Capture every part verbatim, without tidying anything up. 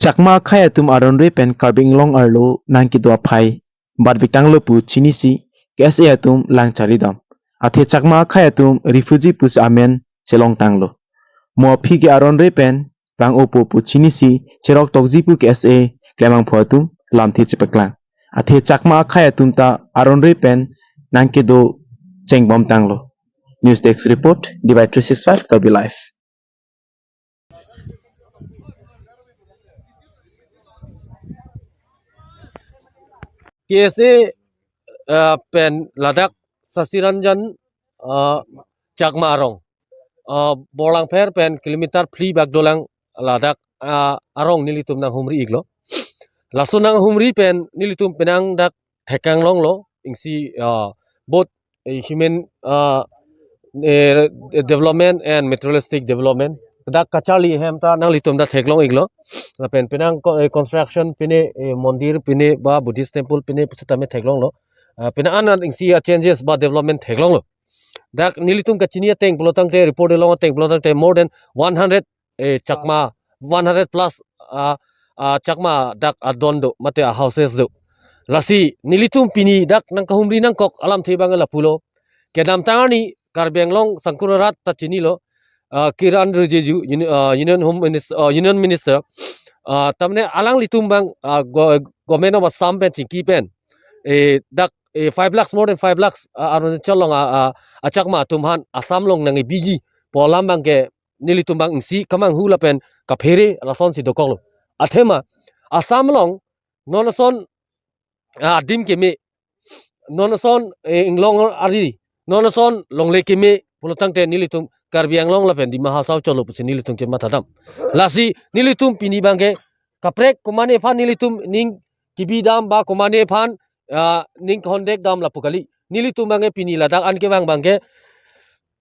Chakma akhei atum aron-re pen Karbi Anglong arlo nangkedo aphai batvektanglo pu chinisi K S A atum lang charlidam. Athe Chakma akhei atum refugee pusi amen chelongtanglo. Mo aphi ke aron-re pen vang-opo pu chinisi cherok tokji pu K S A klemangpho atum lamthe chepaklang. Athe Chakma akhei atum ta aron-re pen nangkedo chengbomtanglo. News Desk Report, Divide three six five Karbi Live. K S A, uh, pen ladak Sasiranjan, uh, Chakma arong, uh, Borlangpher pen kilometer phli bak dolang ladak, uh, arong nelitum nanghumri-iklo. Laso nanghumri pen nelitum penang dak theklonglonglo, isi, uh, both, eh, human, uh, eh, development and materialistic development. Dak kacharli ahem ta nanglitum dak theklong-iklo. Lapen penang ko-, eh, construction pine, eh, mondir pine ba Buddhist temple pine pusitame theklonglo. Uh, penang anat isi a changes ba development theklonglo. Dak nelitum kachini ateng pulotangte, report along ateng pulotangte more than one hundred, eh, Chakma, one hundred plus, ah, ah, Chakma dak adon do, mate a houses do. Lasi nelitum pini dak nangkahumri nangkok alamthe abang lapulo. Kedamtang arni Karbi Anglong sangkur arat ta chinilo, ah, Kiren Rijiju, Uni-, ah, Union Home Minister, ah, Union Minister, ah, tamne alanglitum abang, ah, go-, Government of Assam pen chingki pen, eh, dak, eh, five lakhs, more than five lakhs, ah, Arunachal along, ah, ah, a Chakma atum aphan Assam along nangbiji pu alam abangke nelitum abang isi kemanghu lapen kaphere lasonsi dokoklo. Athema Assam along non ason, ah, adim keme, non ason, eh, inglong ari, non ason longle keme pulotangte nelitum Karbi Anglong lapen Dima Hasao cholo pusi nelitum kematha dam. Lasi nelitum pini abangke kaprek komane aphan nelitum ning kebi dam ba komane aphan, ah, ning kehondek dam lapu kali. Nelitum abangke pini ladak an kevang abangke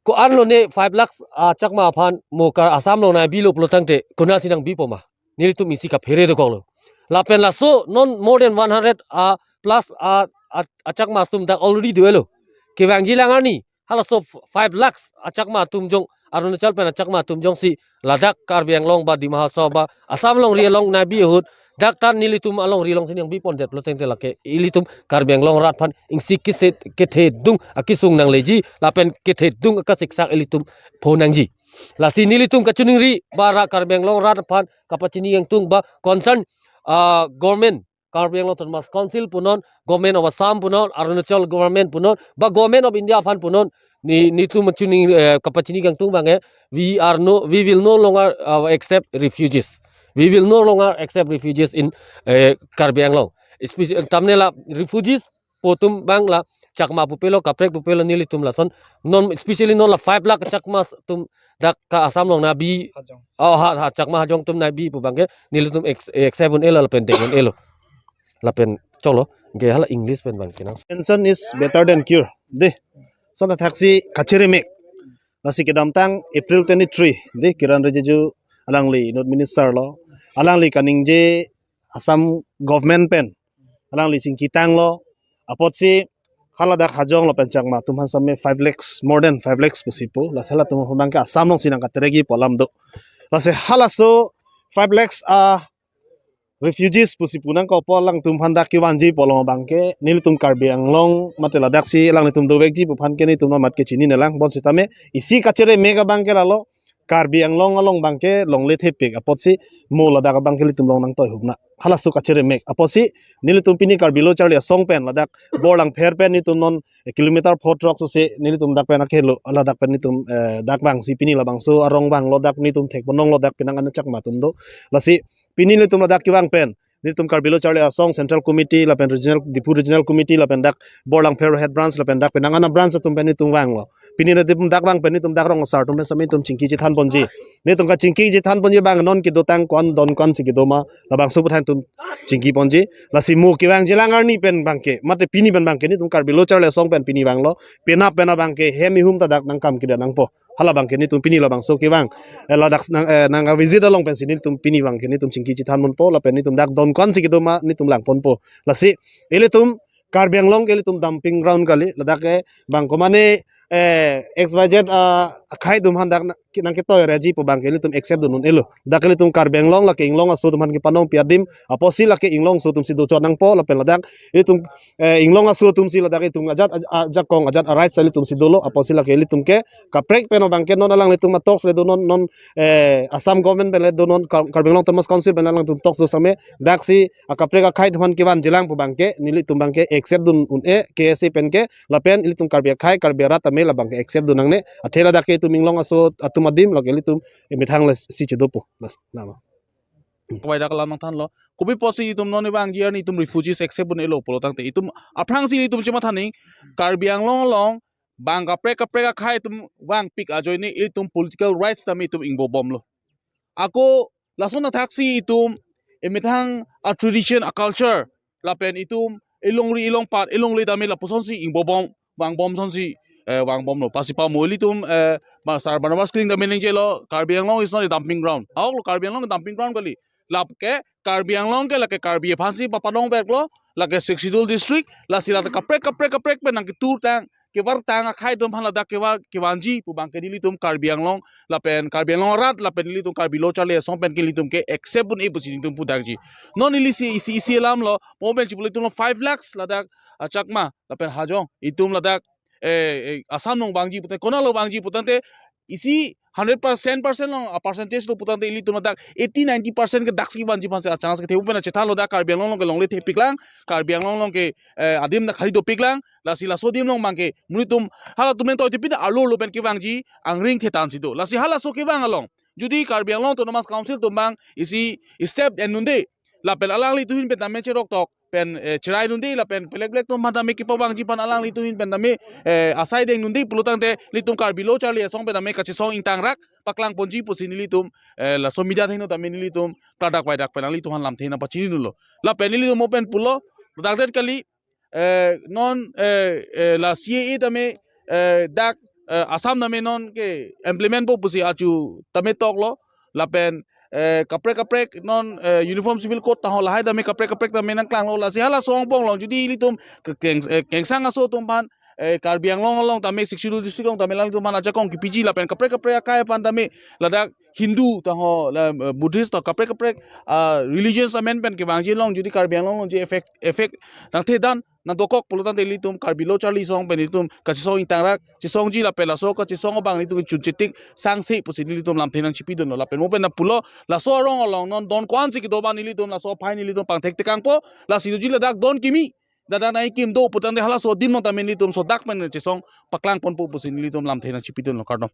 ko-an lone five lakhs a Chakma aphan mo ka Assam along nangbilo pulotangte konatsi nangbipo ma? Nelitum isi kaphere dokoklo. Lapen laso non more than one hundred, ah, plus, ah, ah, a Chakma atum dak already do-elo. Kevangji lang arni halaso f-, five lakhs a Chakma atum jong, Arunachal pen a Chakma atum jongsi ladak Karbi Anglong ba Dima Hasao ba Assam alongri along nangbi ahut, dak ta nelitum alongri alongsi nangbipondet pulotangte lake ilitum Karbi Anglong arat aphan isi kisit kethedung akesung nangleji lapen kethedung akasiksak ilitum pho nangji. Lasi nelitum kachiningri ba ra Karbi Anglong arat aphan kapachini kangtung ba concern, ah, government, Karbi Anglong Autonomous Council punon, Government of Assam punon, Arunachal government punon, ba Government of India aphan punon, ne, netum chini, eh, kapachini kangtung abangke, we are no, we will no longer, uh, accept refugees. We will no longer accept refugees in, eh, Karbi Anglong. Especially, tamne la refugees pu atum abang la Chakma pupelo, kaprek pupelo, nelitum lason. Non, especially non la five lakh Chakma atum dak ka Assam along nangbi. Hajong. Oh, ha, ha, Chakma Hajong atum nangbi pu abangke nelitum ex-, accept un-elo lapen deng un-elo. Lapen cholo, ke hala English pen abangke nang. Prevention is better than cure. Dei. Lason athaksi kacheremek. Lasi kedamtang April twenty-three, dei, Kiren Rijiju alangli Union Minister lo. Alangli kaningje Assam government pen alangli chingkitanglo. Apotsi haladak Hajong lapen Chakma atum aphan same five lakhs, more than five lakhs pusi pu. Lasi halatum aphan abangke Assam alongsi nangkaterekji pu alam do. Lasi halaso five lakhs a refugees pusi pu nangkokpo, alangtum aphan dak kevanji pu along abangke nelitum Karbi Anglong mate ladaksi alanglitum dovekji pu aphan ke nelitum amat kechinine lang, bonsitame isi kacheremek abangke lalo, Karbi Anglong along abangke longle thepik apotsi mo ladak abangke nelitum along nangtoi hupna. Halaso kacheremek apotsi nelitum pini Karbi Lo Charli Asong pen ladak Borlangpher pen nelitum non, eh, kilometer pho throk sose nelitum dak pen akehelo, ladak pen nelitum, eh, dak vangsi pini labangso arong vanglo, dak nelitum thekponlonglo, dak penang an a Chakma atum do. Lasi pini nelitum ladak kevang pen nelitum Karbi Lo Charli Asong Central Committee lapen Regional, Diphu Regional Committee lapen dak Borlangpher Head Branch lapen dak penang an a branch atum pen nelitum vanglo. Pini nelitum dak vang pen nelitum dak rong asar atum pen same nelitum chingki chethanponji. Nelitum kachingki chethanponji abang non kedotang ko-an don ko-ansi kedo ma, labangso aputhak nelitum chingkiponji. Lasi mo kevangji lang arni pen abangke, mate pini pen abangke nelitum Karbi Lo Charli Asong pen pini vanglo. Penap pen abangke hem ihum ta dak nangkam kedo nangpo. Hala abangke nelitum pini labangso kevang, eh, ladak nang, eh, nangvisit along pensi nelitum pini abangke nelitum chingki chethanponpo, lapen nelitum dak don ko-ansi kedo ma nelitum langponpo. Lasi ilitum Karbi Anglong ke ilitum dumping ground kali, ladak ke bang komane, eh, X Y Z, ah, akhei atum aphan dak na-, ki-, nangketoi reji pu abangke ilitum accept dun un-elo. Dak ilitum Karbi Anglong lake inglong aso atum aphan kepanongpi adim apotsi lake inglong aso atumsi dochot nangpo lapen ladak ilitum, eh, inglong aso atumsi ladak ilitum ajat, aj-, ajakong ajat a-rights ilitumsi dolo apotsi lake ilitum ke kaprek pen abangke non alanglitum a-talks le do non, non, eh, Assam government pen le do non, Kar-, Karbi Anglong Autonomous Council pen alangtum talks do same daksi akaprek akhei atum aphan kevanjilang pu abangke nelitum abangke accept dun un-e K S A pen ke lapen ilitum Karbi akhei Karbi arat tame labangke accept dun nangne. Athe ladak ke itum inglong aso atum adim lake ilitum emethang le si chedopo. Las, lama. Kawai dak alam nangthanlo. Kopi apotsi itum non vangji arni itum refugees accept un-elo pulo tangte itum aphrangsi itum chemathaning Karbi Anglong along bang kaprek kaprek akhei atum vangpik ajoine itum political rights tame itum ingbobomlo. Ako lason athaksi itum emethang a-tradition a-culture lapen itum elongri elongpat elongle tame lapusonsi ingbobom vangbom sonsi, eh, vangbomlo. Pasi pamo ilitum, eh, ma Sar Barnabas Killing tame ningjelo, Karbi Anglong is not a dumping ground. Ahoklo, Karbi Anglong dumping ground kali. Lake Karbi Anglong ke lake Karbi aphansi papanongveklo, lake Sixth Schedule district, lasi lake kaprek kaprek kaprek pen nangketur tang kevar tang akhei atum aphan ladak kevar kevanji pu abangke nelitum Karbi Anglong lapen Karbi Anglong arat lapen nelitum Karbi Lo Charli Asong pen ke nelitum ke accept un-e pusi nelitum pudakji. Non ili si isi isi alamlo, mo pen chipulo itum lo five lakhs ladak, ah, Chakma lapen Hajong itum ladak, eh, eh, Assam along vangji putangte, konatlo vangji putangte isi hundred percent, percent along a-percentage lo putangte ilitum ladak eighty ninety percent ke daksi vanji aphansi a-chance kethe pen achethanlo dak Karbi Anglong along ke longle thepiklang, Karbi Anglong along ke, eh, adim dak khali dopiklang, lasi laso adim along abangke monit atum halatum nangtoi tipin arlo lo pen kevangji angring thetan si do. Lasi halaso kevang along jodi Karbi Anglong Autonomous Council atum abang isi step en nunde lapen alanglitum ahin pen tame cheroktok pen, eh, cherai nunde lapen pelek pelek atum aphan tame kepavangji aphan alanglitum ahin pen tame, eh, asai deng nunde pulo tangte ilitum Karbi Lo Charli Asong pen tame kachesong ingtangrak paklangponji pusi nelitum, eh, laso media athengno tame nelitum kladak vaidak pen nanglitum aphan lamthe nangpachini dunlo. Lapen nelitum mo pen pulo, dakdet kali, eh, non, eh, eh, la C A A tame, eh, dak, eh, Assam tame non ke implement po pusi achu tame toklo, lapen, eh, kaprek kaprek non, eh, Uniform Civil Code taho lahai tame kaprek kaprek tame nangklanglo, lasi halaso angbong along jodi ilitum ke-, keng-, eh, kengsang aso atum aphan, eh, Karbi Anglong along tame Sixth Schedule district along tame alanglitum aphan ajakong kepiji lapen kaprek kaprek akhei aphan tame ladak Hindu taho la, eh, Buddhist taho kaprek kaprek, ah, religions amen pen kevangji along jodi Karbi Anglong along je effect, effect nangthedan nangdokok pulo tangte ilitum Karbi Lo Charli Asong pen ilitum kachesong ingtangrak chesongji lapen laso kachesong abang ilitum chunchetik sangse pusi ilitum lamthe nangchipidunlo. Lapen mo pen pulo laso arong along non don ko-ansi kedo abang ilitum laso aphai ilitum pangthek tekangpo, lasi doji ladak don kimi, ladak nangkim do putangte halaso adim along tame ilitum sodak pen chesong paklangponpo pusi ilitum lamthe nangchipidunlo, kardom.